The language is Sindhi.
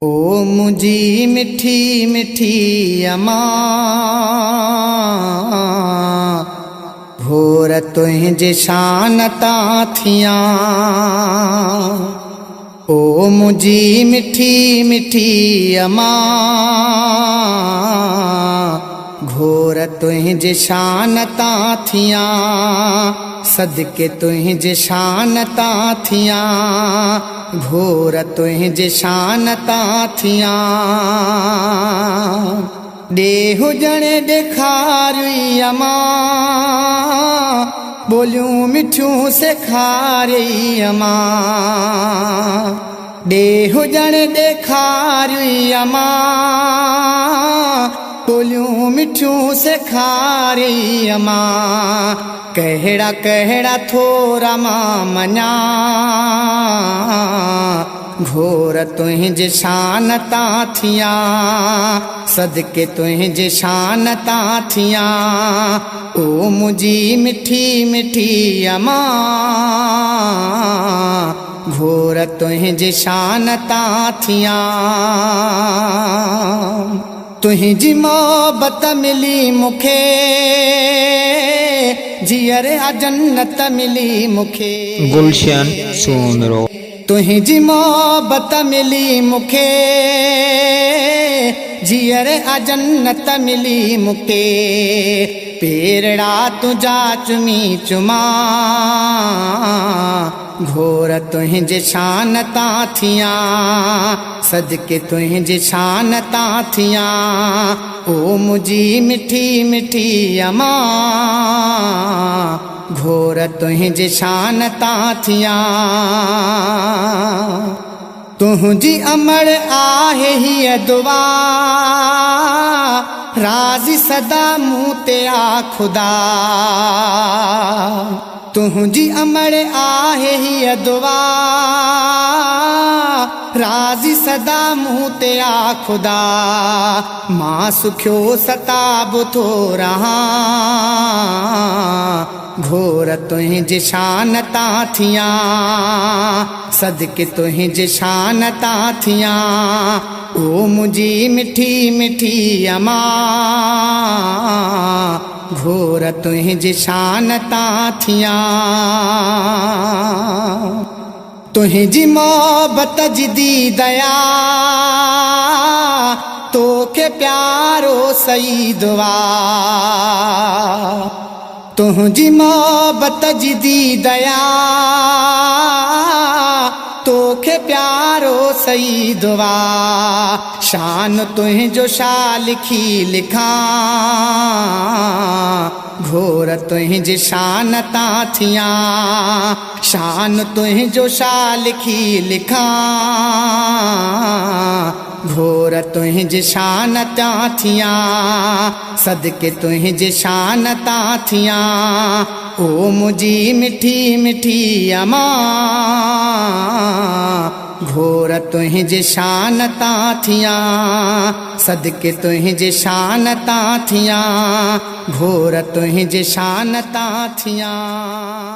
او منهنجي مٺي مٺي امان، گهور تنهنجي شان تان ٿيان. او منهنجي مٺي مٺي امان، گهور تنهنجي شان تان ٿيان. صدقي تنهنجي شان تان ٿيان، گهور تنهنجي شان تان ٿيان. ڏي هجڻ ڏيکاريئي امان، ٻوليون مٺيون سيکاريئي امان. ڏي هجڻ ڏيکاريئي امان، ٻوليون مٺيون سيکاريئي امان. ڪهڙا ڪهڙا ٿورا مان مڃان، گهور تنهنجي شان تان ٿيان. صدقي تنهنجي شان تان ٿيان. او منهنجي مٺي مٺي امان، گهور تنهنجي شان تان ٿيان. تنهنجي محبت ملي مون کي، جيئري آ جنت ملي مون کي. گلشن سومرو. تنهنجي محبت ملي مون کي، جيئري آ جنت ملي مون کي. پيرڙا تنهنجا چمي چمان، گهور تنهنجي شان تان ٿيان. صدقي تنهنجي شان تان ٿيان. او منهنجي مٺي مٺي امان، گهور تنهنجي شان تان ٿيان. تنهنجي امڙ آهي هيء دعا، راضي سدا مون تي آ خدا. تنهنجي امڙ آهي هيء دعا، راضي سدا مون تي آ خدا. مان سکيو ستاب ٿو رهان، گهور تنهنجي شان تان ٿيان. صدقي تنهنجي شان تان ٿيان. او منهنجي مٺي مٺي امان، گهور تنهنجي شان تان ٿيان. تنهنجي محبت جي ديا، توکي پيارو سعيد آ. تنهنجي محبت جي ديا، توکي پيارو سعيد آ. شان تنهنجو شا لکي لکان، گهور تنهنجي شان تان ٿيان. شان تنهنجو شا لکي لکان، گهور تنهنجي شان تان ٿيان. صدقي تنهنجي شان تان ٿيان. او منهنجي مٺي مٺي امان، گهور تنهنجي شان تان ٿيان. صدقي تنهنجي شان تان ٿيان، گهور تنهنجي شان تان ٿيان.